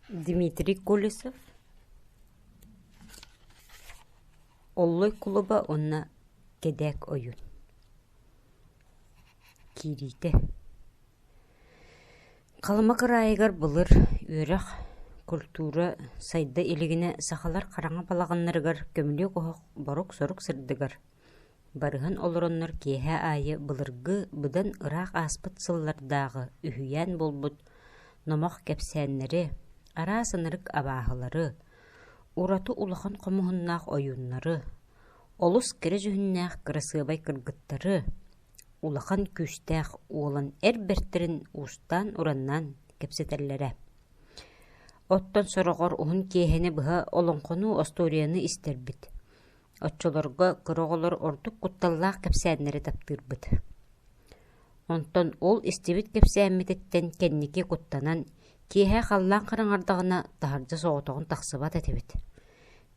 Дмитрий Колесов Оллой кулуба уонна Кэдээк ойуун Киириитэ Халыма кыраайыгар былыр үөрэх, культура сайда илигинэ сахалар хараҥа балаҕаннарыгар көмүлүөк оһох борук-сорук сырдыгар барыһан олороннор киэһэ аайы былыргы, быдан ыраах ааспыт сыллардааҕы үһүйээн буолбут номох кэпсээннэри, араас ынырык абааһылары, ураты улахан хомуһуннаах ойууннары, олус кэрэ дьүһүннээх кырасыабай кыргыттары, улахан күүстээх уолан эр бэртэрин уустаан-ураннаан кэпсэтэллэрэ. Оттон сороҕор уһун киэһэни быһа олоҥхону, остуоруйаны истэрбит. Оччолорго кыра оҕолор ордук кутталлаах кэпсээннэри таптыырбыт. Онтон ол истибит кэпсээммититтэн кэнники куттанан, киэһэ халлаан хараҥардаҕына таһырдьа соҕотоҕун тахсыбат этибит.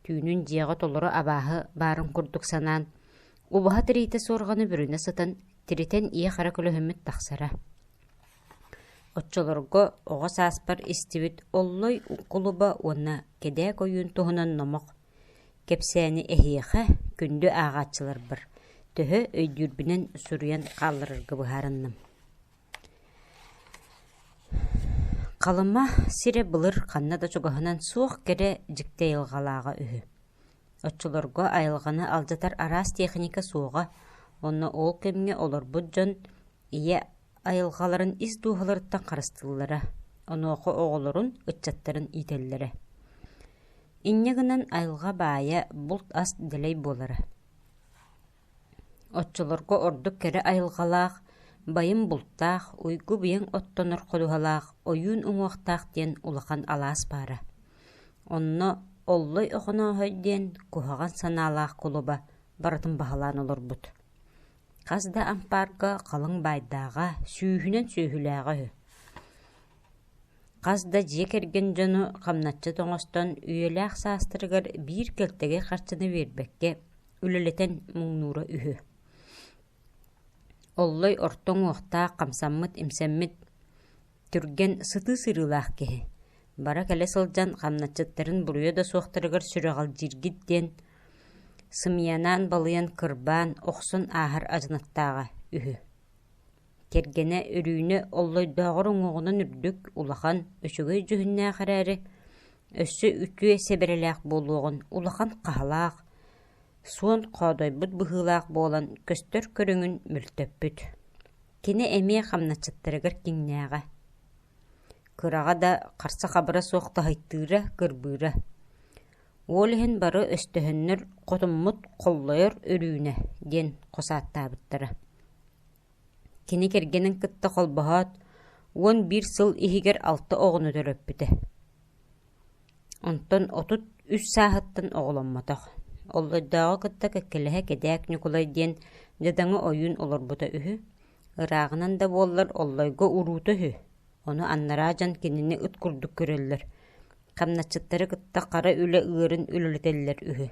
Түүнүн дьиэҕэ толору абааһы баарын курдук санаан, убаһа тириитэ суорҕаны бүрүнэ сытан, тиритэн ийэ-хара көлөһүммүт тахсара. Оччолорго оҕо сааспар истибит Оллой кулуба уонна Кэдээк ойуун туһунан номох Кэпсээни эһиэхэ, күндү ааҕааччыларбар, төһө өйдүүрбүнэн суруйан хаалларарга быһаарынным. Халыма сирэ былыр ханна да чугаһынан суох кэрэ дьикти айылҕалааҕа үһү. Оччолорго айылҕаны алдьатар араас техника суоҕа, онно ол кэмҥэ олорбут дьон ийэ айылҕаларын ис дууһаларыттан харыстыыллара, онуоха оҕолорун, ыччаттарын иитэллэрэ. Инньэ гынан айылҕа баайа булт-ас дэлэй буолара. Оччолорго ордук кэрэ айылҕалаах, байым бултаах, уйгу-быйаҥ оттонор ходуһалаах ойуун уҥуохтаах диэн улахан алаас баара. Онно Оллой Охонооһой диэн куһаҕан санаалаах кулуба барытын баһылаан олорбут. Хас да ампаарга халыҥ баайдааҕа, сүүһүнэн сүөһүлээҕэ үһү. Хас да дьиэ кэргэн дьону хамначчыт оҥостон, үйэлээх саастарыгар биир кэлтэгэй харчыны биэрбэккэ үлэлэтэн муҥнуура үһү. Оллой орто уҥуохтаах, хамсаммыт-имсэммит, түргэн, сытыы сырыылаах киһи. Бара-кэлэ сылдьан хамначчыттарын буруйа да суохтарыгар сүрэҕэлдьииргит диэн сымыйанаан балыйан кырбаан, охсон ааһар адьынаттааҕа үһү. Кэргэнэ Өрүүнэ Оллойдооҕор уҥуоҕунан үрдүк, улахан, үчүгэй дьүһүннээх эрээри, өссө үтүө сэбэрэлээх буолуоҕун улахан хаһалаах, суон хоодойбут быһыылаах буолан көстөр көрүҥүн мөлтөппүт. Кини эмиэ хамначчыттарыгар киҥнээҕэ. Кыраҕа да харса-хабыра суох таһыйтыыра, кырбыыра. Ол иһин бары өстөһөннөр «Хотуммут холлойор Өрүүнэ» диэн хос ааттаабыттара. Кини кэргэнин кытта холбоһоот, 11 сыл иһигэр алта оҕону төрөппүтэ. Онтон 33 сааһыттан оҕоломмотох. Оллойдооҕу кытта кэккэлэһэ Кэдээк Ньукулай диэн дьадаҥы ойуун олорбута үһү. Ырааҕынан да буоллар Оллойго уруута үһү. Ону анараа дьон кинини ыт курдук көрөллөр. Хамначчыттары кытта хара үлэ ыарын үлэлэтэллэр үһү.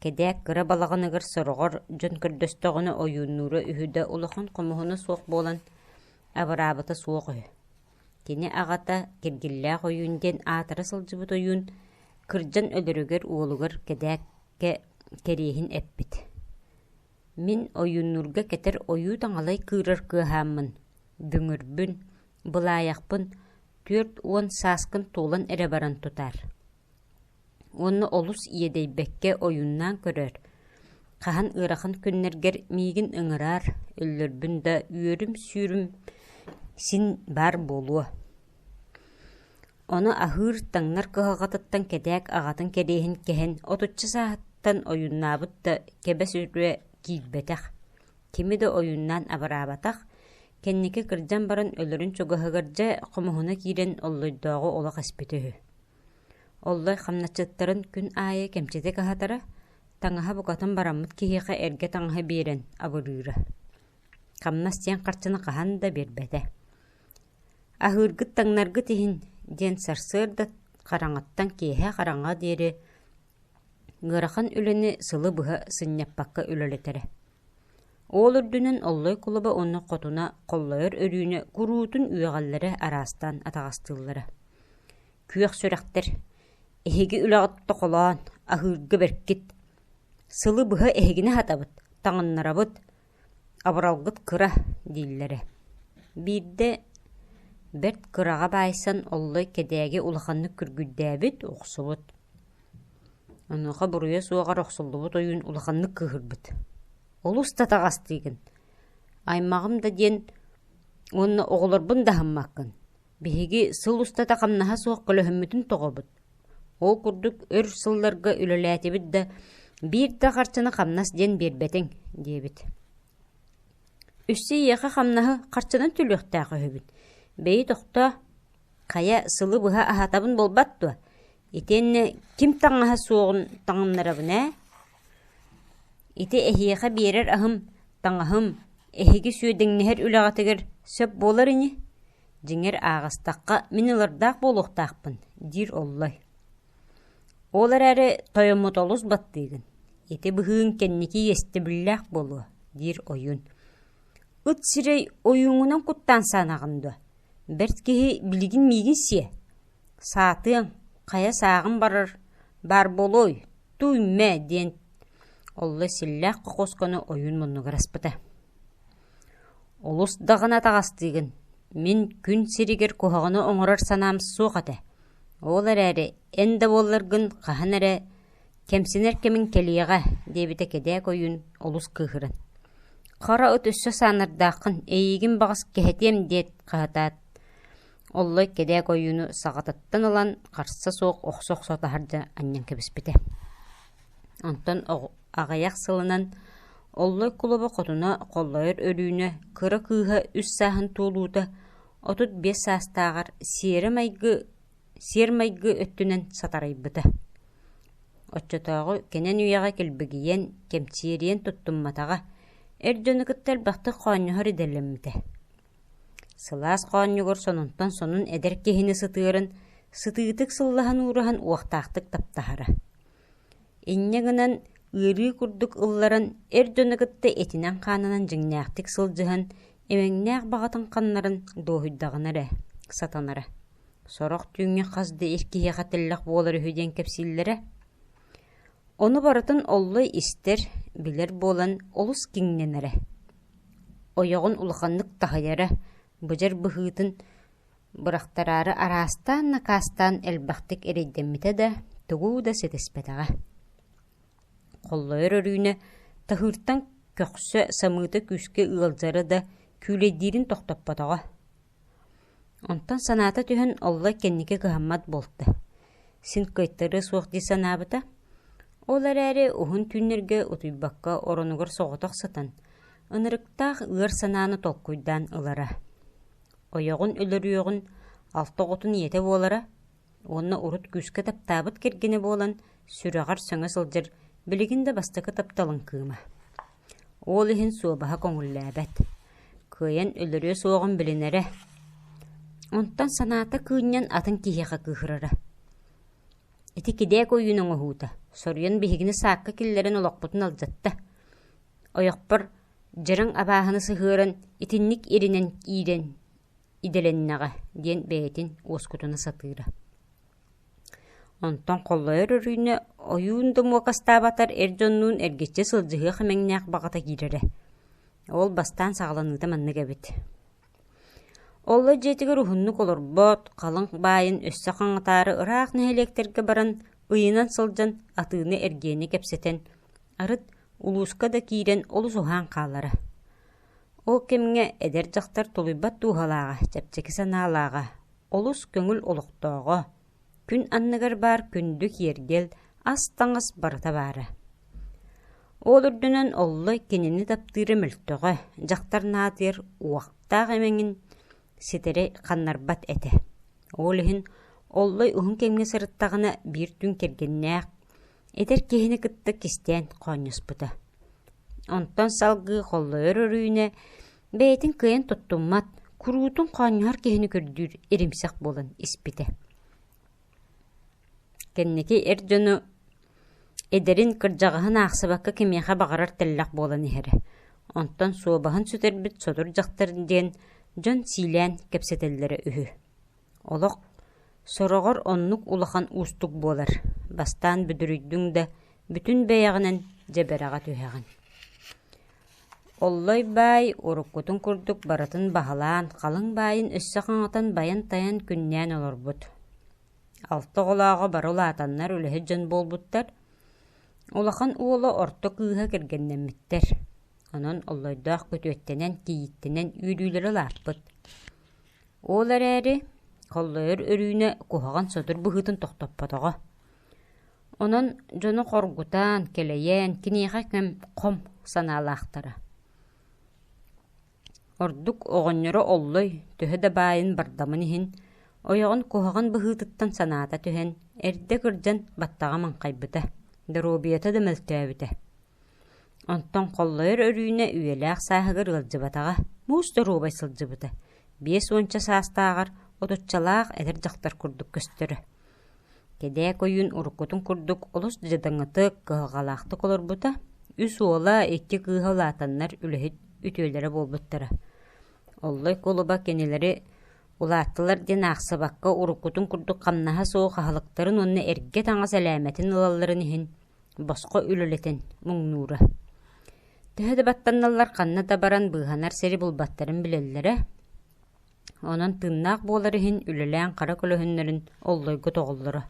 Кэдээк кыра балаҕаныгар сороҕор дьон көрдөстөҕүнэ ойууннуура үһү да улахан хомуһуна суох буолан абыраабыта суох үһү. Кини аҕата Киргиллээх ойуун диэн аатыра сылдьыбыт ойуун кырдьан өлөрүгэр уолугар Кэдээккэ кэриэһин эппит: «Мин ойууннуурга кэтэр ойуу таҥалай кыырар кыаһааммын, дүҥүрбүн, былаайахпын 40 сааскын туолан эрэ баран тутаар Уонна олус иэдэйбэккэ ойууннаан көрөөр, хаһан ыарахан күннэргэр миигин ыҥыраар, өллөрбүн да үөрүм-сүүрүм син баар буолуо. Ону аһыыр-таҥнар кыһалҕатыттан Кэтээк аҕатын кэриэһин кэһэн отучча сааһыттан ойууннаабыт да кэбэс үрүө киирбэтэх, кими да ойууннаан абыраабатах, кэнники кырдьан баран өлөрүн чугаһыгар дьэ хомуһуна киирэн Оллойдооҕу олох эспитэ үһү. Оллой хамначчыттарын күн аайы кэмчитик аһатара, таҥаһа букатын бараммыт киһиэхэ эргэ таҥаһы биэрэн абырыыра. Хамнас диэн харчыны хаһан да биэрбэтэ. «Аһыыргыт-таҥнаргыт иһин» диэн сарсыарда хараҥаттан киэһэ хараҥаҕа диэри ыарахан үлэни сылы быһа сынньаппакка үлэлэтэрэ. Ол үрдүнэн Оллой кулуба уонна хотуна Холлойор Өрүүнэ куруутун үөҕэллэрэ, араастаан атаҕастыыллара. Күөх сүрэхтэр, эһиги үлэҕит тохолоон, аһыырга бэркит. Сылы быһа эһигини аһатабыт, таҥыннарабыт, абыралгыт кыра дииллэрэ. Биирдэ бэрт кыраҕа баайсан Оллой Кэдээги улаханнык күргүйдээбит, охсубут. Онуоха буруйа суоҕар охсуллубут ойуун улаханнык кыыһырбыт. Олус да атаҕастыыгын, аймаҕым да диэн уонна оҕолорбун да аһыммаккын. Биһиги сыл устата хамнаһа суох көлөһөммүтүн тоҕобут. Ол курдук өр сылларга үлэлээтибит да, биир да харчыны хамнас диэн биэрбэтиҥ диэбит. Өссө эйиэхэ хамнаһы харчынан төлүөхтээх үһүбүт. Бэйи тохтоо, хайа сылы быһа аһатабын буолбат дуо? Итиэннэ ким таҥаһа суоҕун таҥыннарабын ээ? Ити эһиэхэ биэрэр аһым, таҥаһым эһиги сүөдэҥнэһэр үлэҕитигэр сөп буолар ини? Дьиҥэр ааҕыстахха мин ылардаах буолуохтаахпын, диир Оллой. Ол эрээри тойоммут олус баттыыгын, ити быһыыҥ кэнники иэстэбиллээх буолуо, диир ойуун. Ыт сирэй ойууҥунан куттаан саанаҕын дуо? Бэрт киһи билигин миигин сиэ. Саатыаҥ, хайа сааҕым барар, баар буолуой, тууй-мэ диэн Оллой силлээх хохуосканы ойуун муннугар аспыта. Олус даҕаны атаҕастыыгын, мин күн сиригэр куһаҕаны оҥорор санаам суох этэ. Ол эрээри эн да буолларгын хаһан эрэ кэмсинэр кэмиҥ кэлиэҕэ, диэбитэ Кэдээк ойуун олус кыыһыран. Хара ыт өссө саанардааххын, эйиигин баҕас кэһэтиэм диэт хаһытаат, Оллой Кэдээк ойууну саҕатыттан ылан харса суох охсо-охсо таһырдьа анньан кэбиспитэ. Онтон аҕыйах сылынан Оллой кулуба хотуна Холлойор Өрүүнэ кыра кыыһа үс сааһын туолуута 35 саастааҕар сиэрэ-майгы сиэр-майгы өттүнэн сатарайбыта. Оччотооҕу кэнэн үйэҕэ килбигийэн, кэмчиэрийэн туттумматаҕа, эр дьону кытта элбэхтик хоонньоһор идэлэммитэ. Сылаас хоонньугар сонунтан сонун эдэр киһини сытыаран, сытыытык сыллаһан уураһан уохтаахтык таптаһара. Инньэ гынан, ыарыы курдук ылларан, эр дьону кытта этинэн-хаанынан дьиҥнээхтик сылдьыһан, имэҥнээх баҕатын ханнаран дуоһуйдаҕына эрэ сатанара. Сорох түүҥҥэ хас да эр киһиэхэ тэллэх буолар үһү диэн кэпсииллэрэ. Ону барытын Оллой истэр, билэр буолан олус киҥнэнэрэ. Ойоҕун улаханнык таһыйара, быдьар быһыытын бырахтараары араастаан накаастаан элбэхтик эрэйдэммитэ да, тугу да ситиспэтэҕэ. Холлойор Өрүүнэ таһыыртан көхсө самыыта күүскэ ыалдьара да күүлэйдиирин тохтоппотоҕо. Онтон санаата түһэн Оллой кэнники кыһаммат буолта. Син кыайтарыа суох дии санаабыта. Ол эрээри уһун түүннэргэ утуйбакка оронугар соҕотох сытан, ынырыктаах ыар санааны толкуйдаан ылара. Ойоҕун өлөрүөҕүн алта оҕотун ийэтэ буолара уонна урут күүскэ таптаабыт кэргэнэ буолан сүрэҕэр сөҥө сылдьар билигин да бастакы тапталын кыыма. Ол иһин суобаһа көҥүллээбэт, кыайан өлөрүө суоҕун билинэрэ. Онтон санаата кыынньан атын киһиэхэ кыыһырара. Ити кидээк ойуун оҥоһуута, соруйан биһигини саакка киллэрэн олохпутун алдьатта. Ойохпор дьараҥ абааһыны сыһыаран итинник иринэн иирэн идэлэннэҕэ диэн бэйэтин уоскутуна сатыыра. Онтон холлойор Өрүүнэ ойуун да муокастаабатар эр дьоннуун эргиччи сылдьыһыах имэҥнээх баҕата киирэрэ. Ол бастаан саҕаланыыта маннык эбит. Олло дьиэтигэр уһуннук олорбот, халыҥ баайын өссө хаҥатаары ыраах нэһилиэктэргэ баран ыйынан сылдьан атыыны-эргиэни кэпсэтэн, арыт улууска да киирэн олус уһаан хаалара. Ол кэмҥэ эдэр дьахтар тулуйбат дууһалааҕа, чэпчэки санаалааҕа, олус көҥүл олохтооҕо, күн анныгар баар күндү киэргэл, ас-таҥас барыта баара. Ол үрдүнэн Оллой кинини таптыыра мөлтөҕө, дьахтар наатыйар уохтаах имэҥин ситэри ханнарбат этэ. Ол иһин Оллой уһун кэмҥэ сырыттаҕына биир түн кэргэннээх, эдэр киһини кытта кистээн хоонньоспута. Онтон салгыы холлойор Өрүүнэ бэйэтин кыайан туттуммат, куруутун хоонньоһор киһини көрдүүр иримсэх буолан испитэ. Кэнники эр дьону эдэрин кырдьаҕаһын аахсыбакка кимиэхэ баҕарар тэллэх буолан иһэрэ. Онтон суобаһын сүтэрбит содур дьахтар диэн дьон сиилээн кэпсэтэллэрэ үһү. Олох Сороҕор оннук улахан уустук буолар, бастаан бүдүрүйдүҥ да, бүтүн бэйэҕинэн дьэбэрэҕэ түһэҕин. Оллой баай уруккутун курдук барытын баһылаан, халыҥ баайын өссө хаҥатан байан-тайан күннээн олорбут. Алта оҕолооҕо бары улаатаннар үлэһит дьон буолбуттар. Улахан уола орто кыыһа кэргэннэммиттэр. Онон Оллойдоох күтүөттэнэн, кийииттэнэн үөрүүлэрэ улааппыт. Ол эрээри холлойор Өрүүнэ куһаҕан содур быһыытын тохтоппотоҕо. Онон дьону хоргутан, кэлэйэн, киниэхэ кэм хом санаалаахтара. Ордук оҕонньоро Оллой төһө да баайын бардамын иһин, ойоҕун куһаҕан быһыытыттан санаата түһэн, эрдэ кырдьан баттаҕа маҥхайбыта, доруобуйата да мөлтөөбүтэ. Онтон холлойор Өрүүнэ үйэлээх сааһыгар ыалдьыбатаҕа, муус доруобай сылдьыбыта, биэс уонча саастааҕар отуччалаах эдэр дьахтар курдук көстөрө. Кэдээк ойуун уруккутун курдук олус дьадаҥытык, кыһалҕалаахтык олорбута, үс уола, икки кыыһа улаатаннар үлэһит үтүөлэрэ буолбуттара. Оллой кулуба кинилэри улааттылар диэн аахсыбакка уруккутун курдук хамнаһа суох аһылыктарын уонна эргэ таҥас элээмэтин ылалларын иһин босхо үлэлэтэн муҥнуура. Төһө да баттаналлар ханна да баран быыһанар сири булбаттарын билэллэрэ. Онон тыыннаах буолар иһин үлэлээн хара көлөһүннэрин Оллойго тоҕоллоро.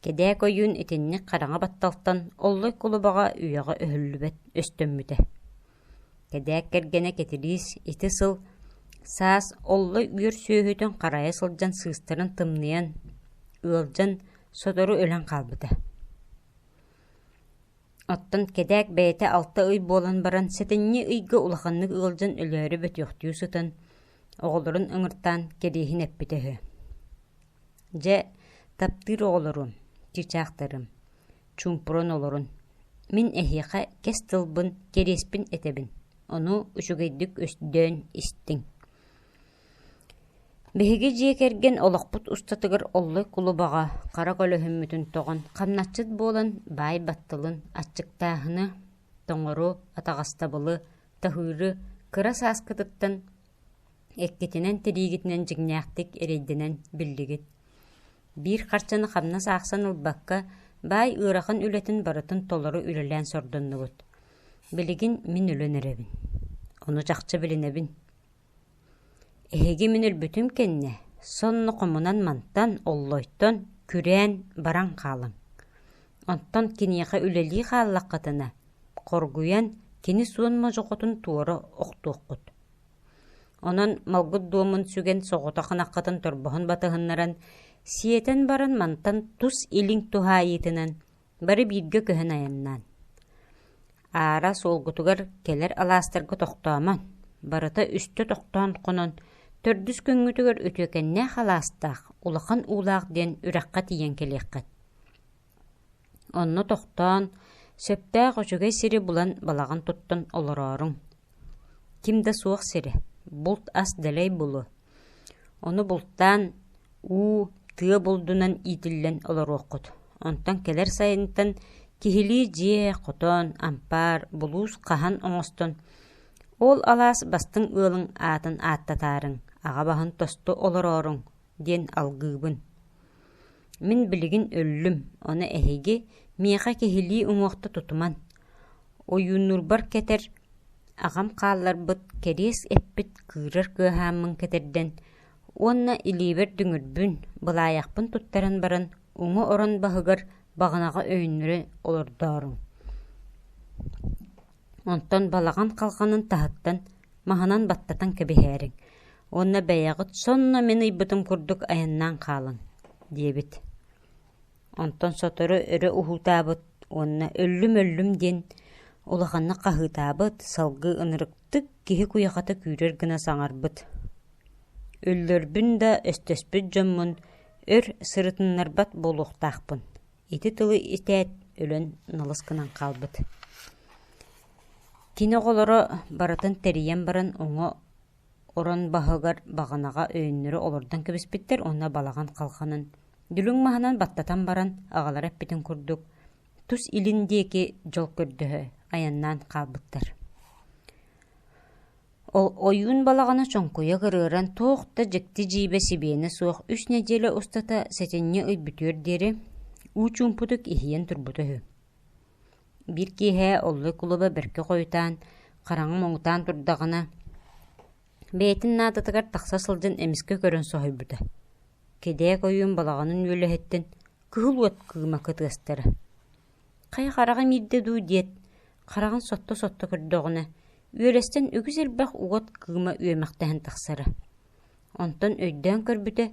Кэдээк ойуун итинник хараҥа батталтан Оллой кулубаҕа үйэҕэ өһүллүбэт өстөммүтэ. Кэдээк кэргэнэ Кэтириис ити сыл саас Оллой үөр сүөһүтүн харайа сылдьан сыыстарын тымныйан, ыалдьан сотору өлөн хаалбыта. Оттон Кэдээк бэйэтэ алта ый буолан баран сэтинньи ыйга улаханнык ыалдьан өлөөрү бөтүөхтүү сытан, оҕолорун ыҥыртаан кэриэһин эппитэ үһү: «Дьэ, таптыыр оҕолорум, чыычаахтарым, чуумпуран олорун. Мин эһиэхэ кэс тылбын, кэриэспин этэбин, ону үчүгэйдик өйдөөн истиҥ. Биһиги дьиэ кэргэн олохпут устатыгар Оллой кулубаҕа хара көлөһүммүтүн тоҕон, хамначчыт буолан баай батталын, аччыктааһыны, тоҥору, атаҕастабылы, таһыыры кыра сааскытыттан эккитинэн-тириигитинэн дьиҥнээхтик эрэйдэнэн биллигит. Биир харчыны хамнас аахсан ылбакка, баай ыарахан үлэтин барытын толору үлэлээн сордоннубут. Билигин мин өлөн эрэбин. Ону чахчы билинэбин. Эһиги мин өлбүтүм кэннэ, сонно хомунан мантан, Оллойтон күрээн баран хаалыҥ. Онтон киниэхэ үлэлии хааллаххытына, хоргуйан кини суон модьоҕотун туора охтуоххут. Онон малгыт дуомун сүгэн соҕотох ынаххытын торбоһун батыһыннаран, сиэтэн баран мантан тус илиҥ туһаайыытынан Бары бииргэ көһөн айаннаан, аара суолгутугар кэлэр алаастарга тохтоомон, барыта үстэ тохтоон хонон, төрдүс күҥҥүтүгэр үтүөкэннээх алаастаах, улахан уулаах диэн үрэххэ тиийэн кэлиэххит. Онно тохтоон, сөптөөх үчүгэй сири булан балаҕан туттан олорооруҥ. Ким да суох сирэ, булт ас дэлэй булуо. Ону бултаан, уу, тыа булдунан иитиллэн олоруоххут. Онтон кэлэр сайынтан киһилии дьиэ, хотон, ампаар, булуус хаһан оҥостон, ол алаас бастыҥ ыалыҥ аатын ааттатаарыҥ, аҕа баһын тосту олорооруҥ диэн алгыыбын. Мин билигин өллүм, ону эһиги миэхэ киһилии уҥуохта тутуман, ойууннуурбар кэтэр аҕам хаалларбыт кэриэс эппит кыырар кыаһааммын кэтэрдэн уонна илиибэр дүҥүрбүн, былаайахпын туттаран баран уҥа орон баһыгар баҕанаҕа өйөннөрө олордооруҥ. Онтон балаҕан халҕанын таһыттан маһынан баттатан кэбиһээриҥ уонна бэйэҕит сонно мин ыйбытым курдук айаннаан хаалыҥ диэбит. Онтон сотору өрө уһуутаабыт уонна өллүм-өллүм диэн улаханнык хаһыытаабыт, салгыы ынырыктык киһи куйахата күүрэр гына саҥарбыт. Өллөрбүн да өстөспүт дьоммун өр сырытыннарбат буолуохтаахпын. Ити тылы итээт өлөн налыс гынан хаалбыт. Кини оҕолоро барытын тэрийэн баран уҥа орон баһыгар баҕанаҕа өйөннөрө олордон кэбиспиттэр уонна балаҕан халҕанын дүлүҥ маһынан баттатан баран аҕалара эппитин курдук тус илин диэки дьол көрдөһө айаннаан хаалбыттар. Ойуун балаҕана чоҥкуйа кырыаран туох да дьикти-дьиибэ сибиэнэ суох үс нэдиэлэ устата сэтинньи ый бүтүөр диэри уу чуумпутук иһийэн турбута үһү. Биир киэһэ Оллой кулуба бэркэ хойутаан, хараҥа муҥутаан турдаҕына, бэйэтин наадатыгар тахса сылдьан эмискэ көрөн соһуйбута. Кэдээк ойуун балаҕанын үөлэһиттэн кыһыл уот кыыма кытыастара. Хайа хараҕым иирдэ дуу диэт, хараҕын сотто-сотто көрдөҕүнэ, үөлэстэн үгүс элбэх уот кыыма үөмэхтэһэн тахсара. Онтон өйдөөн көрбүтэ,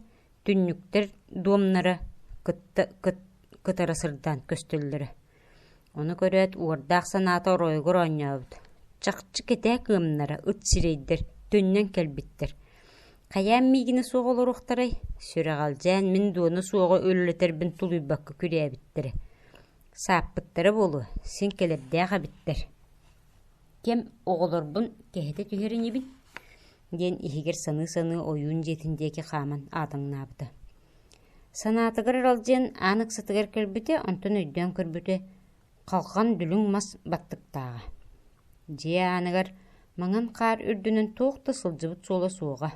түннүктэр дуомнара кытта кытара сырдаан көстөллөрө. Ону көрөөт, уордаах санаата оройугар оонньообут: чахчы кэтээ кыамнара ыт сирэйдэр төннөн кэлбиттэр. Хайаан миигинэ суох олоруохтарай, сүрэҕэлдьээн мин дуона суоҕу үлэлэтэрбин тулуйбакка күрээбиттэрэ. Сааппыттара буолуо, син кэлэрдээх эбиттэр. Кэм оҕолорбун кэһэтэ түһэр инибин диэн иһигэр саныы-саныы ойуун дьиэтин диэки хааман аатаҥнаабыта. Санаатыгар аралдьыйан аан ыксатыгар кэлбитэ, онтон өйдөөн көрбүтэ, халҕан дүлүҥ мас баттыктааҕа. Дьиэ ааныгар маҥан хаар үрдүнэн туох да сылдьыбыт суола суоҕа.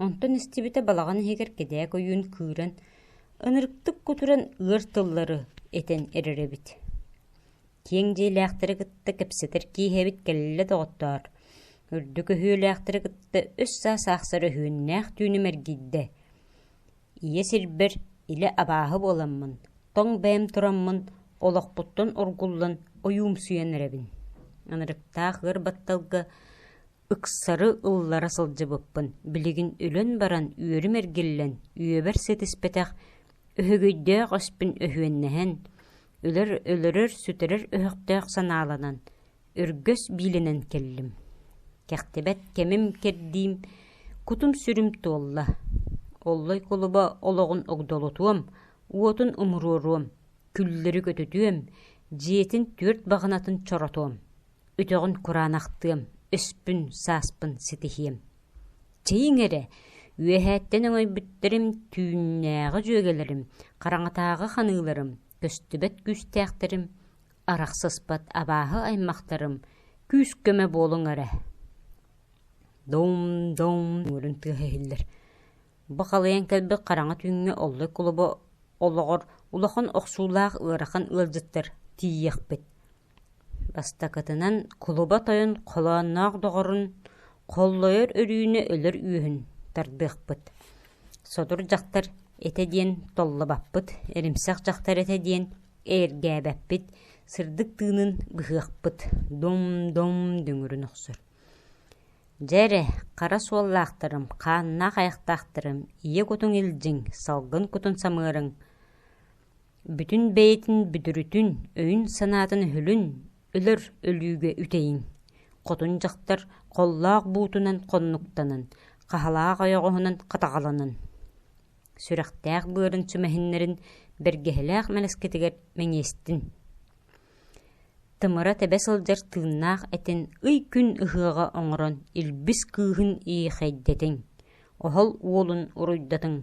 Онтон истибитэ балаҕан иһигэр кэдээк ойуун кыыран, ынырыктык кутуран ыар тыллары этэн эрэр эбит. Киэҥ дьиэлээхтэри кытта кэпсэтэр киэһэбит кэллэ доҕоттоор, үрдүк өһүөлээхтэри кытта өс-саас аахсар өһүөннээх түүнүм эргийдэ. Ийэ сирбэр илэ абааһы буоламмын, тоҥ бэйэм тураммын, олохпуттан оргуллан ойуумсуйан эрэбин. Ынырыктаах ыар батталга ыксары ыллара сылдьыбыппын билигин өлөн баран үөрүм эргиллэн, үйэбэр ситиспэтэх өһөгөйдөөх өспүн өһүөннэһэн, өлөр өлөрөр-сүтэрэр өһөхтөөх санааланан, өргөс биилэнэн кэллим. Кэхтибэт кэмим-кэрдиим, кутум-сүрүм туолла. Оллой кулуба олоҕун огдолутуом, уотун умуруоруом, күллэри көтүтүөм, дьиэтин түөрт баҕанатын чоротуом, өтөҕүн кураанахтыам, өспүн, сааспын ситиһиэм. Чэйиҥ эрэ, үөһээттэн өҥөйбүттэрим, түүннээҕи дьүөгэлэрим, хараҥатааҕы ханыыларым, көстүбэт күүстээхтэрим, арахсыспат абааһы аймахтарым, күүс-көмө буолуҥ эрэ. Дум-дум үөрүн тыаһа иһиллэр. Бу халыйан кэлбит хараҥа түүҥҥэ Оллой кулуба олоҕор улахан охсуулаах ыарахан ыалдьыттар тиийиэхпит. Бастакытынан кулуба тойон холоонноох доҕорун холлойор өрүүнэ өлөр үөһүн тардыахпыт. Содур дьахтар этэ диэн толлубаппыт, эримсэх дьахтар этэ диэн эйэргээбэппит, сырдык тыынын быһыахпыт, дум-дум дүҥүрүн охсор. Дьэ эрэ, хара суоллаахтарым, хааннаах айахтаахтарым, ийэ кутуҥ илдьиҥ, салгын кутун самыарыҥ, Бүтүн бэйэтин бүдүрүтүн, өйүн-санаатын өһүлүн, өлөр өлүүгэ үтэйиҥ. Хотун дьахтар холлоох буутунан хоннуктанан, хаһалаах ойоҕоһунан хатаҕаланан, сүрэхтээх быарын сүмэһиннэрин бэргэһэлээх мэлэскитигэр мэҥиэстин. Тымыра тэбэ сылдьар тыыннаах этин ый-күн ыһыаҕа оҥорон илбис кыыһын иэхэйдэтиҥ, оһол уолун уруйдатыҥ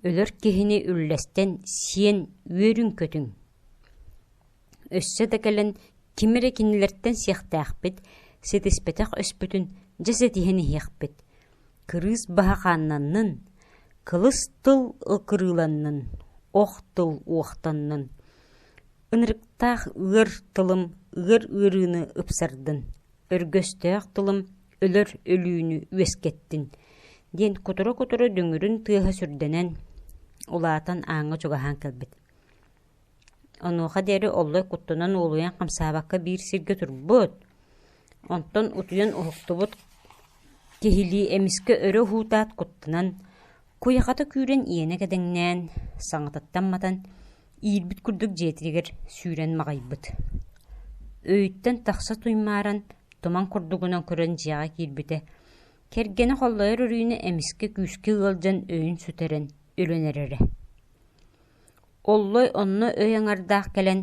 Өлөр киһини үллэстэн сиэн үөрүҥ-көтүҥ. Өссө да кэлэн ким эрэ кинилэртэн сиэхтээхпит, ситиспэтэх өспүтүн дьэ ситиһэн иһиэхпит. Кырыыс баһа хааннаннын, кылыс тыл кырыыланнын, ох тыл уохтаннын. Ынырыктаах ыар тылым ыар ыарыыны ыпсардын, өргөстөөх тылым өлөр өлүүнү үөскэттин диэн кутура-кутура дүҥүрүн тыаһа сүрдэнэн, улаатан ааҥҥа чугаһаан кэлбит. Онуоха диэри Оллой куттанан уолуйан хамсаабакка биир сиргэ турбут, онтон утуйан уһуктубут киһилии эмискэ өрө уһуутаат куттанан, куйахата күүрэн иэнэ кэдэҥнээн, саҥатыттан матан, иирбит курдук дьиэтигэр сүүрэн маҕыйбыт. Өйүттэн тахса туймааран, туман курдугунан көрөн дьиэҕэ киирбитэ, кэргэнэ холлойор Өрүүнэ эмискэ күүскэ ыалдьан өйүн сүтэрэн өлөн эрэрэ. Оллой онно өй аҥардаах кэлэн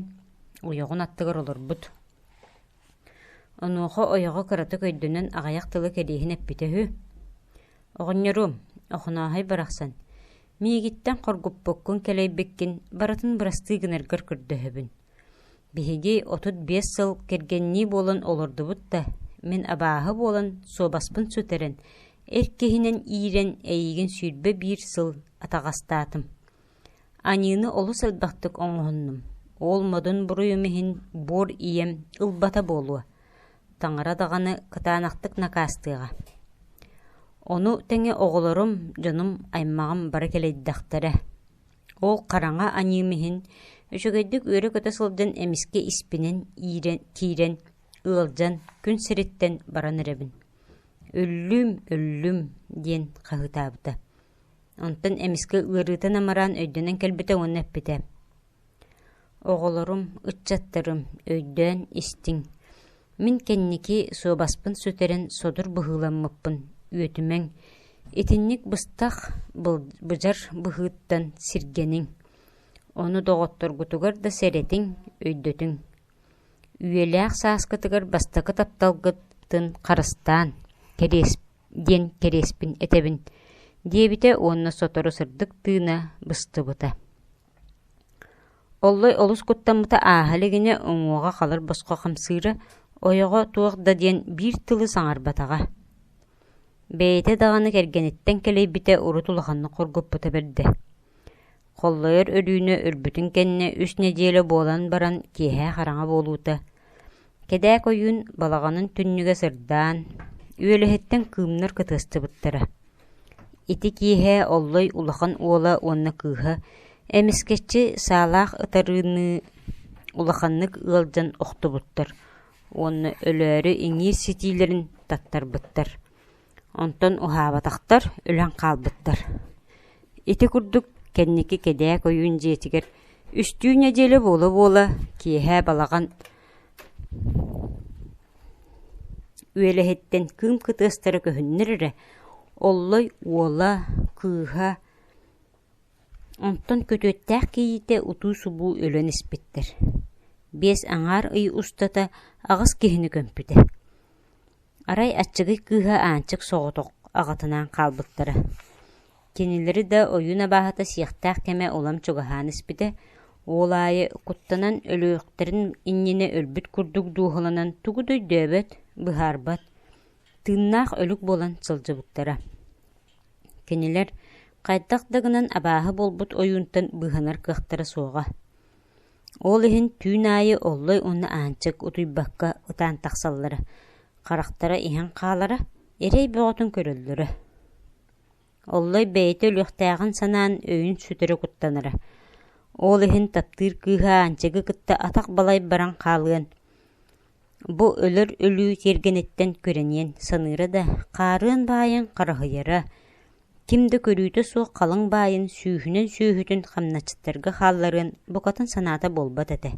ойоҕун аттыгар олорбут. Онуоха ойоҕо кыратык өйдөнөн аҕыйах тылы кэриэһин эппитэ үһү: «Оҕонньоруом, Охонооһой барахсан, миигиттэн хоргуппуккун кэлэйбиккин барытын бырастыы гынаргар көрдөһөбүн. Биһиги 35 сыл кэргэннии буолан олордубут да, Мин абааһы буолан суобаспын сүтэрэн, эр киһинэн иирэн эйигин 21 сыл атаҕастаатым. Аньыыны олус элбэхтик оҥоһуннум. Ол модун буруйум иһин буор ийэм ылбата буолуо. Таҥара даҕаны кытаанахтык накаастыаҕа. Ону тэҥэ оҕолорум, дьонум, аймаҕым бары кэлэйдэхтэрэ. Ол хараҥа аньыым иһин үчүгэйдик үөрэ-көтө сылдьан эмискэ испинэн иирэн киирэн ыалдьан күн сириттэн баран эрэбин. Өллүүм, өллүм диэн хаһыытаабыта. Онтон эмискэ ыарыыта намыраан өйдөнөн кэлбитэ уонна эппитэ: «Оҕолорум, ыччаттарым, өйдөөн истиҥ. Мин кэнники суобаспын сүтэрэн содур быһыыламмыппын үөтүмэҥ, итинник быстах быдьар быһыыттан сиргэниҥ. Ону доҕотторгутугар да сэрэтиҥ, өйдөтүҥ. Үйэлээх сааскытыгар бастакы тапталгытын харыстаан, кэриэс диэн кэриэспин этэбин» диэбитэ уонна сотору сырдык тыына быстыбыта. Оллой олус куттаммыта ааһа илигинэ уҥуоҕа халыр босхо хамсыыра, ойоҕо туох да диэн биир тылы саҥарбатаҕа. Бэйэтэ даҕаны кэргэниттэн кэлэйбитэ урут улаханнык хоргуппута бэрдэ. Холлойор Өрүүнэ өлбүтүн кэннэ үс нэдиэлэ буолан баран киэһэ хараҥа буолуута Кэдээк ойуун балаҕанын түннүгэ сырдаан, үөлэһиттэн кыымнар кытыастыбыттара. Ити киэһэ Оллой улахан уола уонна кыыһа эмискэччи саалаах ытарыыныы улаханнык ыалдьан охтубуттар уонна өлөөрү иҥиир ситиилэрин таттарбыттар. Онтон уһаабатахтар, өлөн хаалбыттар. Ити курдук кэнники Кэдээк ойуун дьиэтигэр үстүү нэдиэлэ буола-буола киэһэ балаҕан үөлэһиттэн кыым кытыастара көһүннэр эрэ, Оллой уола, кыыһа, онтон күтүөттээх кийиитэ утуу-субуу өлөн испиттэр. Биэс аҥаар ый устата аҕыс киһини көмпүтэ. Арай аччыгый кыыһа Аанчык соҕотох аҕатынаан хаалбыттара. Кинилэри да ойуун абааһыта сиэхтээх кэмэ улам чугаһаан испитэ, ол аайы куттанан өлүөхтэрин иннинэ өлбүт курдук дууһаланан тугу да өйдөөбөт, быһаарбат, тыыннаах өлүк буолан сылдьыбыттара. Кинилэр хайдах да гынан абааһы буолбут ойуунтан быыһанар кыахтара суоҕа. Ол иһин түүн аайы Оллой уонна Аанчык утуйбакка ытаан тахсаллара, харахтара иһэн хаалара, эрэй бөҕөтүн көрөллөрө. Оллой бэйэтэ өлүөхтээҕин санаан өйүн сүтэрэ куттанара. Ол иһин таптыыр кыыһа Аанчыгы кытта атах балай баран хаалыан, бу өлөр өлүү тиэргэниттэн күрэниэн саныыра да, хаарыан баайын хараһыйара, Ким да көрүүтэ суох халыҥ баайын сүүһүнэн сүөһүтүн хамначчыттарга хаалларыан букатын санаата буолбат этэ.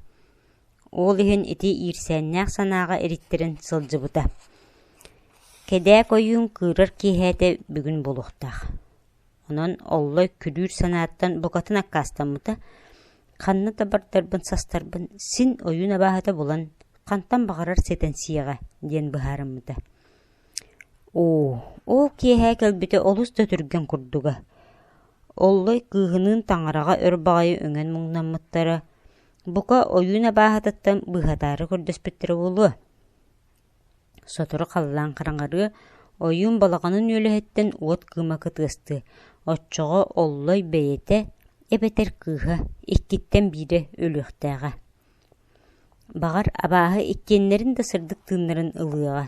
Ол иһин ити иирсээннээх санааҕа эриттэрэн сылдьыбыта. Кэдээк ойуун кыырар киэһээтэ бүгүн буолуохтаах. Онон Оллой күлүүр санааттан букатын аккаастаммыта, ханна да бардарбын састарбын син ойуун абааһыта булан хантан баҕарар ситэн сиэҕэ диэн быһаарыммыта. Оо, ол киэһэ кэлбитэ олус да түргэн курдуга. Оллой кыыһыныын таҥараҕа өр баҕайы үҥэн муҥнаммыттара, бука ойуун абааһытыттан быыһатаары көрдөспүттэрэ буолуо. Сотору халлаан хараҥарыа, ойуун балаҕанын үөлэһиттэн уот кыыма кытыастыа, оччоҕо Оллой бэйэтэ эбэтэр кыыһа иккиттэн биирэ өлүөхтээҕэ. Баҕар, абааһы иккиэннэрин да сырдык тыыннарын ылыаҕа.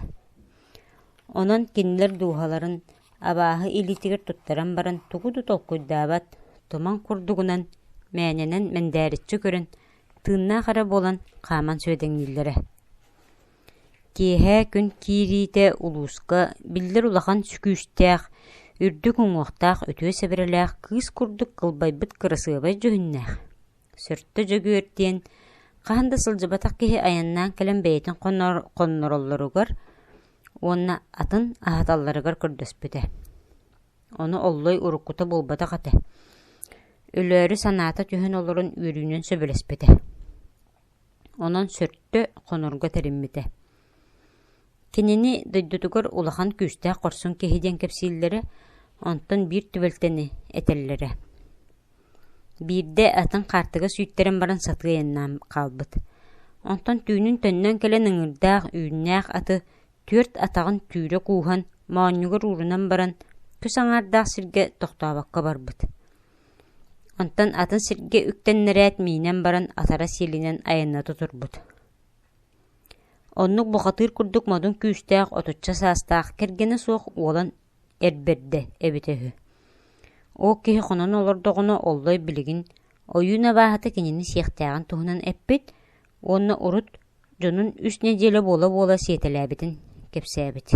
Онон кинилэр дууһаларын абааһы илиитигэр туттаран баран тугу да толкуйдаабат, туман курдугунан мээнэнэн мэндээриччи көрөн, тыыннаах эрэ буолан хааман сүөдэҥнииллэрэ. Киэһэ күн киириитэ улууска биллэр улахан күүстээх, үрдүк уҥуохтаах үтүө сэбэрэлээх кыыс курдук кылбайбыт кырасыабай дьүһүннээх Сөртө Дьөгүөр диэн хаһан да сылдьыбатах киһи айаннаан кэлэн бэйэтин хоннороллоругар уонна атын аһаталларыгар көрдөспүтэ. Ону Оллой уруккута буолбатах этэ. Өлөөрү санаата түһэн олорон үөрүүнэн сөбүлэспитэ. Онон Сөртө хонорго тэриммитэ. Кинини дойдутугар улахан күүстээх хорсун киһи диэн кэпсииллэрэ, онтон биир түбэлтэни этэллэрэ. Биирдэ атын хаартыга сүүттэрэн баран сатыы айаннаан хаалбыт. Онтон түүнүн төннөн кэлэн ыҥыырдаах, үүннээх аты Түөрт атаҕын түүрэ кууһан, моонньугар уурунан баран, көс аҥаардаах сиргэ тохтообокко барбыт. Онтон атын сиргэ үктэннэрээт миинэн баран атара сиэлинэн айанната турбут. Оннук бухатыыр курдук модун күүстээх отучча саастаах кэргэнэ суох уолан эр бэрдэ эбитэ үһү. Ол киһи хонон олордоҕуна Оллой билигин ойуун абааһыта кинини сиэхтээҕин туһунан эппит уонна урут дьонун үс нэдиэлэ буола-буола сиэтэлээбитин кэпсээбит.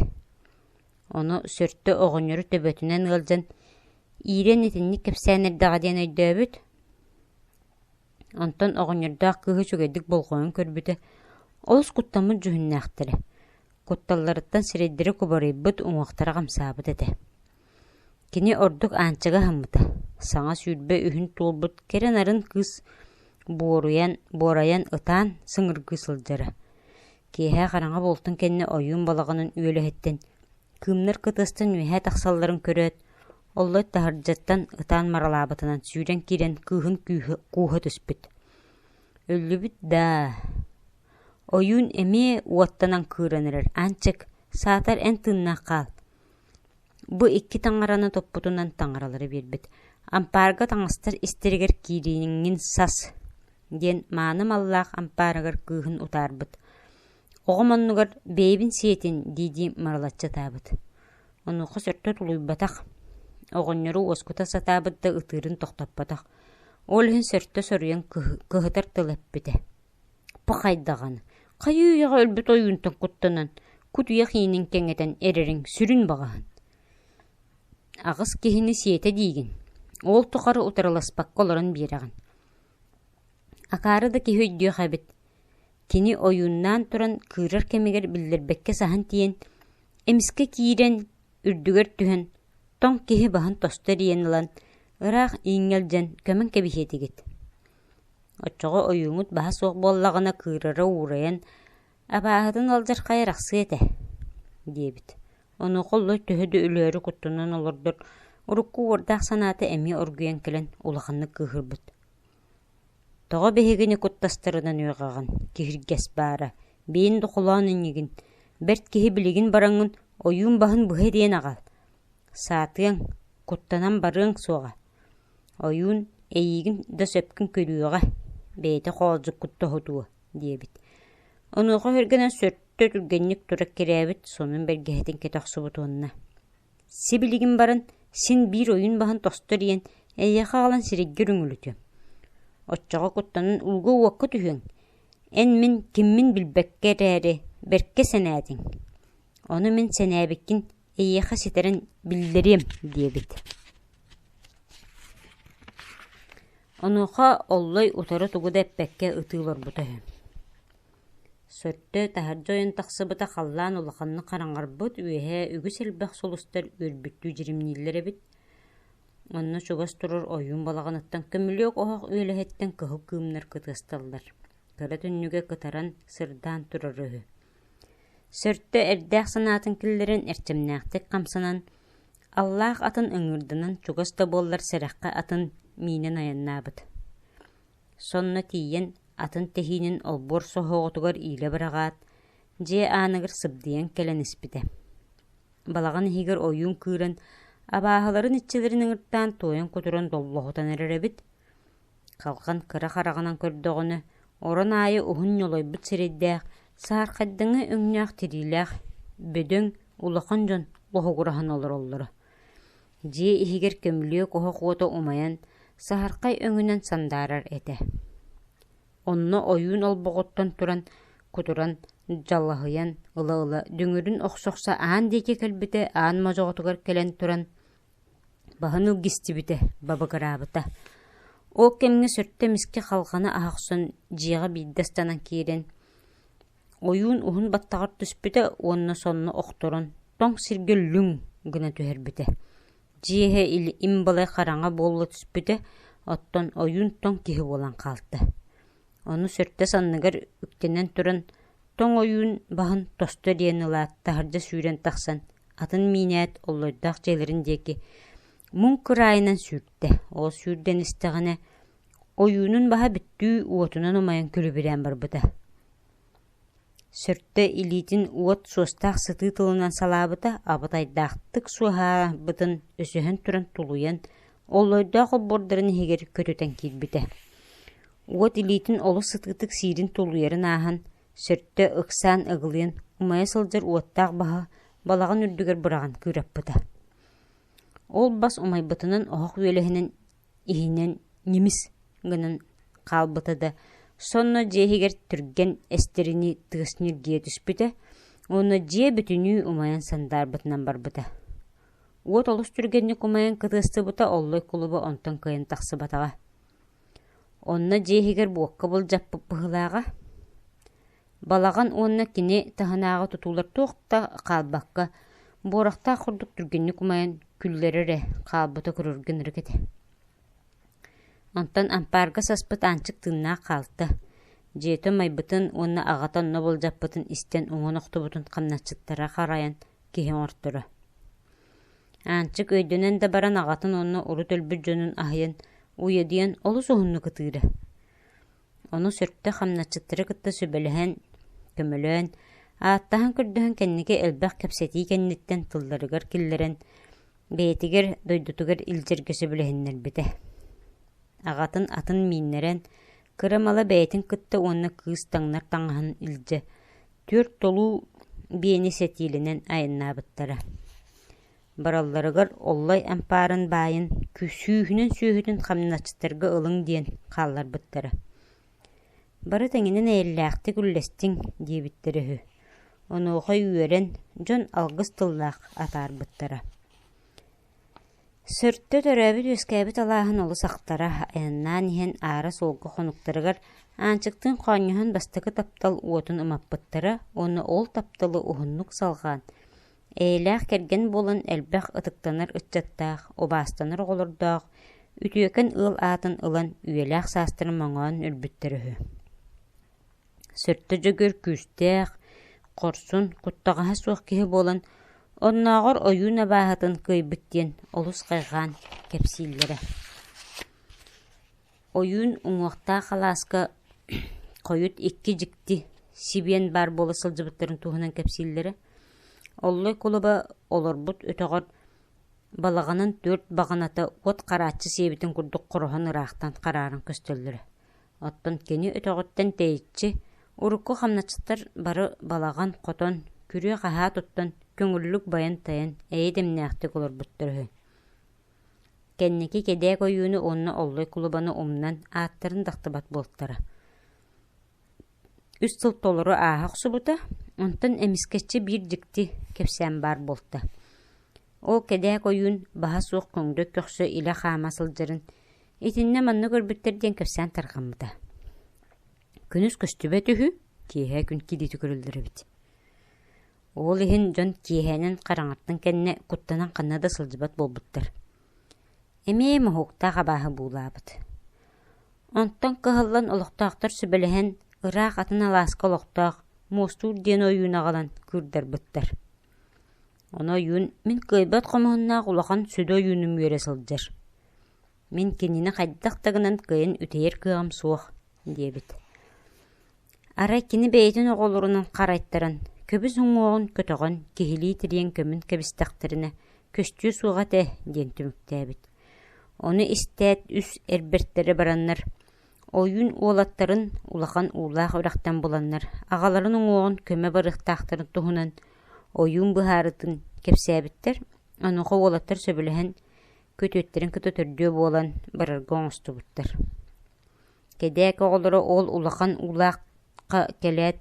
Ону Сөртө оҕонньору төбөтүнэн ыалдьан иирэн итинник кэпсээн эрдэҕэ диэн өйдөөбүт. Онтон оҕонньордоох кыыһы үчүгэйдик болҕойон көрбүтэ, олус куттаммыт дьүһүннээхтэрэ, кутталларыттан сирэйдэрэ кубарыйбыт, уҥуохтара хамсаабыт этэ. Кини ордук Аанчыга аһыммыта, саҥа 20 үһүн туолбут кэрэ нарын кыыс буоруйан, буорайан ытаан сыҥыргыы сылдьара. Киэһэ хараҥа буолтун кэннэ ойуун балаҕанын үөлэһиттэн кыымнар кытыастан үөһэ тахсалларын көрөөт, Оллой таһырдьаттан ытаан маралаабытынан сүүрэн киирэн кыыһын кууһа түспүт. Өллүбүт даа Ойуун эмиэ уоттанан кыыран эрэр Аанчык, саатар эн тыыннаах хаал. Бу икки таҥараны туппутунан таҥаралары биэрбит. Ампаарга таҥастар истэригэр киирииҥҥин сас диэн мааны маллаах ампаарыгар кыыһын утаарбыт. Оҕом оннугар бэйэбин сиэтин дии-дии марылаччы ытаабыт. Онуоха сөртө тулуйбатах, оҕонньору уоскута сатаабыт да ытыырын тохтоппотох. Ол иһин сөртө соруйан кыһытар тыл эппитэ. Пахай даҕаны, хайыы-үйэҕэ өлбүт ойуунтан куттанан, кутуйах иинин кэҥэтэн эрэриҥ сүрүн баҕаһын. Аҕыс киһини сиэтэ диигин, ол тухары утарыласпакка олорон биэрэҕин. Акаары да киһи өйдүөх эбит. Кини ойууннаан туран кыырар кэмигэр биллэрбэккэ саһан тиийэн, эмискэ киирэн, үрдүгэр түһэн, тоҥ киһи баһын тосту эрийэн ылан, ыраах ииҥҥэ илдьэн көмөн кэбиһиэтигит. Оччоҕо ойууҥут баһа суох буоллаҕына кыырара уурайан, абааһытын алдьархайа арахсыа этэ диэбит. Онуоха Оллой төһө да өлөөрү куттанан олордор, урукку уордаах санаата эмиэ оргуйан кэлэн улаханнык кыыһырбыт. Тоҕо биһигини куттастарынан үөҕэҕин, киһиргэс баара, биин дохолоон иннигин, бэрт киһи билигин бараҥҥын ойуун баһын быһа ириэн аҕал, саатыаҥ, куттанан барыаҥ суоҕа Ойуун эйиигин да сөпкүн көрүөҕэ, бэйэтэ хоолдьуккут тоһутуо диэбит. Онуоха өһүргэнэн сөртө түргэнник тура кирээбит сонун бэргэһэтин кэтэ охсубут уонна «Сибилигин баран син биир ойуун баһын тостор иэн эйиэхэ аҕалан сирэйгэр үҥүлүтүөм. Оччоҕо куттанан ууга-уокка түһүөҥ. Эн мин киммин билбэккэ эрээри бэркэ сэнээтиҥ. Ону мин сэнээбиккин эйиэхэ ситэрэн биллэриэм» диэбит. Онуоха Оллой утары тугу да эппэккэ ытыы олорбута үһү. Сөртө таһырдьа ойон тахсыбыта халлаан улаханнык хараҥарбыт, үөһэ үгүс элбэх сулустар үөрбүттүү дьиримнииллэр эбит. Онно чугас турар ойуун балаҕаныттан көмүлүөк оһох үөлэһиттэн кыһыл кыымнар кытыасталлар. Кыра түннүгэ кытаран, сырдаан турара үһү. Сөртө эрдээх санаатын киллэрэн эрчимнээхтик хамсанан, аллаах атын ыҥыырданан чугас да буоллар сэрэххэ атын миинэн айаннаабыт. Сонно тиийэн атын тэһиинин олбуор соһоҕотугар иилэ быраҕаат, дьиэ ааныгар сыбдыйан кэлэн испитэ. Балаҕан иһигэр ойуун кыыран, абааһыларын иччилэрин ыҥыртаан туойан-кутуран доллоһутан эрэр эбит. Халҕан кыра хараҕынан көрдөҕүнэ, орон аайы уһун ньолойбут сирэйдээх, саһархайдыҥы өҥнөөх тириилээх, бөдөҥ, улахан дьон лоһугураһан олороллоро. Дьиэ иһигэр көмүлүөк оһох уота умайан, саһархай өҥүнэн сандаарар этэ. Онно ойуун олбоҕуттан туран, кутуран, дьалаһыйан ыла-ыла дүҥүрүн охсо-охсо аан диэки кэлбитэ, аан модьоҕотугар кэлэн туран Баһын илгистибитэ, бабыгыраабыта. Ол кэмҥэ сөртө эмискэ халҕаны аһа охсон дьиэҕэ биирдэ ыстанан киирэн, ойуун уһун баттаҕар түспүтэ уонна сонно охторон тоҥ сиргэ лүҥ гына түһэрбитэ. Дьиэ иһэ им балай хараҥа буола түспүтэ, оттон ойуун тоҥ киһи буолан хаалта. Ону сөртө санныгар үктэнэн туран тоҥ ойуун баһын тосту диэн ылаат таһырдьа сүүрэн тахсан атын миинээт оллойдоох дьиэлэрин диэки муҥ кыраайынан сүүртэ. Ол сүүрдэн истэҕинэ ойуунун баһа бүттүү уотунан умайан күлүбүрээн барбыта. Сөртө илиитин уот суостаах сытыы тылынан салаабыта, абытайдаахтык суоһаабытын өсөһөн туран тулуйан, оллойдоох олбуордарын иһигэр көтүтэн киирбитэ. Уот илиитин олус сытыытык сиирин тулуйарын ааһан, сөртө ыксаан ыгылыйан умайа сылдьар уоттаах баһа балаҕан үрдүгэр быраҕан кыыраппыта. Ол бас умайбытынан оһох үөлэһинэн иһинэн ньимис гынан хаалбыта да, сонно дьиэ иһигэр түргэн эстэринии тыас ньиргийэ түспүтэ уонна дьиэ бүтүнүү умайан сандаарбытынан барбыта. Уот олус түргэнник умайан кытыастыбыта Оллой кулуба онтон кыайан тахсыбатаҕа. Онно дьиэ иһигэр буокка былдьаппыт быһыылааҕа. Балаҕан уонна кини таһынааҕы тутуулар туох да хаалбакка, буорахтаах курдук түргэнник умайан күллэрэ эрэ хаалбыта көрөргө ынырык этэ. Онтон ампаарга саспыт Аанчык тыыннаах хаалта, дьиэтэ умайбытын уонна аҕата онно былдьаппытын истэн уҥан охтубутун хамначчыттара харайан киһи оҥорторо. Аанчык өйдөнөн да баран аҕатын уонна урут өлбүт дьонун аһыйан, уйадыйан олус уһуннук ытыыра. Ону сөртө хамначчыттары кытта сүбэлэһэн, көмөлөөн, ааттаһан-көрдөһөн кэнники элбэх кэпсэтии кэнниттэн тылларыгар киллэрэн, бэйэтигэр дойдутугар илдьэргэ сөбүлэһиннэрбитэ. Аҕатын атын мииннэрэн, кыра мала бэйэтин кытта уонна кыыс таҥнар таҥаһын илдьэ, түөрт толуу биэни сэтиилэнэн айаннаабыттара. Баралларыгар Оллой ампаарын баайын сүүһүнэн сүөһүтүн хамначчыттарга ылыҥ диэн хаалларбыттара. Бары тэҥинэн эйэлээхтик үллэстиҥ диэбиттэрэ үһү. Онуоха үөрэн, дьон алгыс тыллаах атаарбыттара. Сөртө төрөөбүт-үөскээбит алааһын олус ахтара, айаннаан иһэн аара суолга хонуктарыгар Аанчыктыын хоонньоһон бастакы таптал уотун умаппыттара уонна ол тапталы уһуннук салҕаан, Эйэлээх кэргэн буолан элбэх ытыктанар ыччаттаах, убаастанар оҕолордоох, үтүөкэн ыал аатын ылан үйэлээх саастарын моҥоон өлбүттэр үһү. Сөртө Дьөгүөр күүстээх, хорсун, куттаҕаһа суох киһи буолан, оннооҕор ойуун абааһытын кыайбыт диэн олус хайҕаан кэпсииллэрэ. Ойуун уҥуохтаах алааска хойут икки дьикти сибиэн баар буола сылдьыбыттарын туһунан кэпсииллэрэ. Оллой кулуба олорбут өтөҕөр балаҕанын түөрт баҕаната уот харааччы сиэбитин курдук хороһон ыраахтан харааран көстөллөрө. Оттон кини өтөҕүттэн тэйиччи урукку хамначчыттар бары балаҕан, хотон, күрүө-хаһаа туттан көҥүллүк байан-тайан эйэ дэмнээхтик олорбуттар үһү. Кэнники Кэдээк ойууну уонна Оллой кулубаны умнан, ааттарын да ахтыбат буолтара. Үс сыл толору ааһа охсубута, онтон эмискэччи биир дьикти кэпсээн баар буолта. Ол Кэдээк ойуун баһа суох көҥдөй көхсө илэ хаама сылдьарын итиннэ манна көрбүттэр диэн кэпсээн тарҕаммыта. Күнүс көстүбэт үһү, киэһэ күн киириитэ көрүллэр эбит. Ол иһин дьон киэһээнэн хараҥаттан кэннэ куттанан ханна да сылдьыбат буолбуттар. Эмиэ моһуоктаах абааһы буулаабыт. Онтон кыһаллан олохтоохтор сүбэлэһэн, ыраах атын алааска олохтоох Муостуур диэн ойууну аҕалан кыырдарбыттар. Ону ойуун мин кыайбат хомуһуннаах улахан сүдү ойуунум үөрэ сылдьар. Мин кинини хайдах да гынан кыайан үтэйэр кыаҕым суох диэбит. Арай кини бэйэтин оҕолорунан харайтаран, көбүс уҥуоҕун көтөҕөн, киһилии тириэн көмөн кэбистэхтэринэ, көстүө суоҕа этэ диэн түмүктээбит. Ону истээт үс эр бэртэрэ бараннар, ойуун уолаттарын улахан уулаах үрэхтэн буланнар, аҕаларын уҥуоҕун көмө барыахтаахтарын туһунан ойуун быһаарытын кэпсээбиттэр. Онуоха уолаттар сөбүлэһэн, күтүөттэрин кытта төрдүө буолан барарга оҥостубуттар. Кэдээк оҕолоро ол улахан уулаахха кэлээт,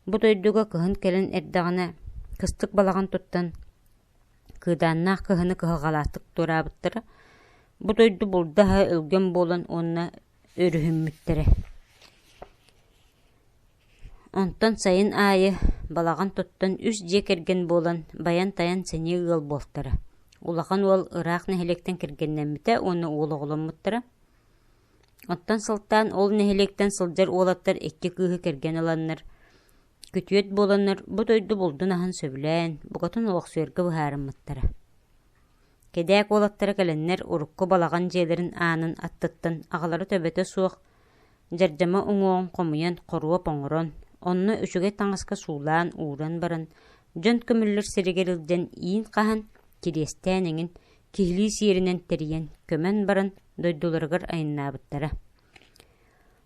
бу дойдуга кыһын кэлэн эрдэҕинэ кыстык балаҕан туттан, кыыдааннаах кыһыны кыһалҕалаахтык туораабыттара, бу дойду булда-аһа өлгөм буолан уонна өрүһүммүттэрэ. Онтон сайын аайы балаҕан туттан үс дьиэ кэргэн буолан байан-тайан сэниэ ыал буолтара. Улахан уол ыраах нэһилиэктэн кэргэннэммитэ уонна уол оҕоломмуттара. Оттон сылтаан ол нэһилиэктэн сылдьар уолаттар икки кыыһы кэргэн ыланнар, күтүөт буоланнар бу дойду булдун аһын сөбүлээн, букатын олохсуйарга быһаарыммыттара. Кэдээк уолаттара кэлэннэр урукку балаҕан дьиэлэрин аанын аттыттан аҕалара төбөтө суох дьардьама уҥуоҕун хомуйан хоруоп оҥорон, Онно үчүгэй таҥаска суулаан ууран баран, дьон көмүллэр сиригэр илдьэн иин хаһан, кириэстээн эҥин, киһилии сиэринэн тэрийэн, көмөн баран дойдуларыгар айаннаабыттара.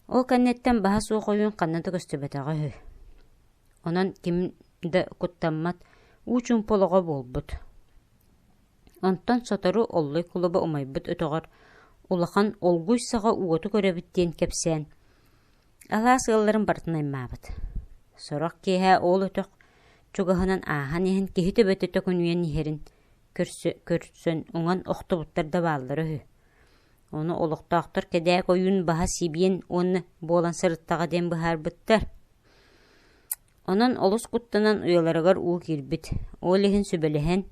Ол кэнниттэн баһа суох ойуун ханна да көстүбэтэҕэ үһү. Онон ким да куттаммат уу чуумпу олоҕо буолбут. Онтон сотору Оллой кулуба умайбыт өтөҕөр улахан олгуй саҕа уоту көрөбүт диэн кэпсээн, алаас ыалларын барытын аймаабыт. Сорох киэһэ ол өтөх чугаһынан ааһан иһэн киһи төбөтө төкүнүйэн иһэрин көрсөн уҥан охтубуттар да бааллара үһү. Ону олохтоохтор кэдээк ойуун баһа сибиэн уонна буолан сырыттаҕа диэн быһаарбыттар. Онон олус куттанан уйаларыгар уу киирбит, ол иһин сүбэлэһэн,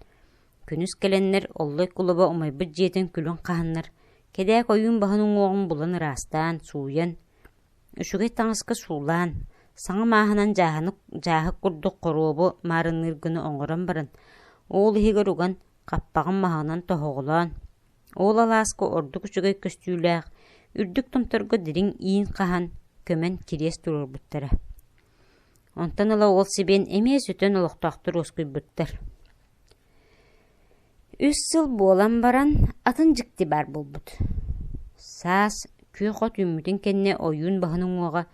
күнүс кэлэннэр Оллой кулуба умайбыт дьиэтин күлүн хаһаннар, кэдээк ойуун баһын уҥуоҕун булан ыраастаан, сууйан, үчүгэй таҥаска суулаан, саҥа мааһынан дьааһык курдук хоруобу маарынныыр гына оҥорон баран, ол иһигэр уган, хаппаҕын маһынан тоһоҕолоон, ол алааска ордук үчүгэй көстүүлээх, үрдүк томторго дириҥ иин хаһан, көмөн кириэс туруорбуттара. Онтон ыла ол сибиэн эмиэ сүтэн олохтоохтор уоскуйбуттар. Үс сыл буолан баран атын дьикти баар буолбут. Саас күөх от үүммүтүн кэннэ ойуун баһын уҥуоҕа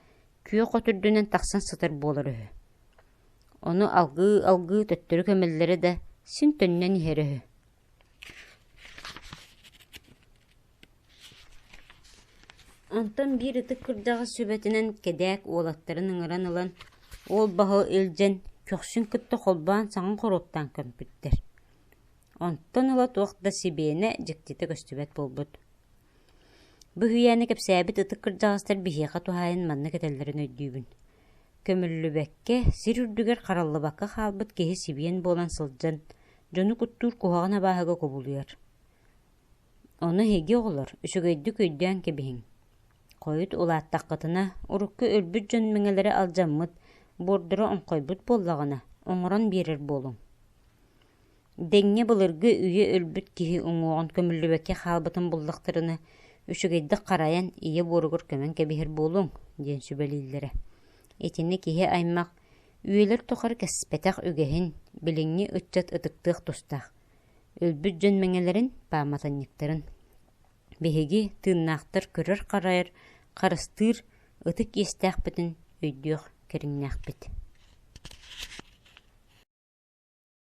күөх от үрдүнэн тахсан сытар буолар үһү. Ону алгыы-алгыы төттөрү көмөллөрө да син төннөн иһэрэ үһү. Онтон биир ытык кырдьаҕас сүбэтинэн кэдээк уолаттарын ыҥыран ылан, ол баһы илдьэн, көхсүн кытта холбоон саҥа хоруоптаан көмпүттэр. Онтон ыла туох да сибиэнэ дьиктитэ көстүбэт буолбут. Бу үһүйээни кэпсээбит ытык кырдьаҕастар биһиэхэ туһаайан маннык этэллэрин өйдүүбүн: Көмүллүбэккэ, сир үрдүгэр хараллыбакка хаалбыт киһи сибиэн буолан сылдьан, дьону куттуур куһаҕан абааһыга кубулуйар. Ону эһиги оҕолор үчүгэйдик өйдөөн кэбиһиҥ. Хойут улааттаххытына, урукку өлбүт дьон мэҥэлэрэ алдьаммыт, буордара оҥхойбут буоллаҕына, оҥорон биэрэр буолуҥ. Дэҥҥэ былыргы үйэ өлбүт киһи уҥуоҕун көмүллүбэккэ хаалбытын буллахтарына, үчүгэйдик харайан ийэ буоругар көмөн кэбиһэр буолуҥ диэн сүбэлииллэрэ. Итини киһи аймах үйэлэр тухары кэспэтэх үгэһин билиҥҥи ыччат ытыктыах тустаах. Өлбүт дьон мэҥэлэрин, пааматынньыктарын. Биһиги тыыннаахтар көрөр-харайар, харыстыыр ытык иэстээхпитин өйдүөх кэриҥнээхпит.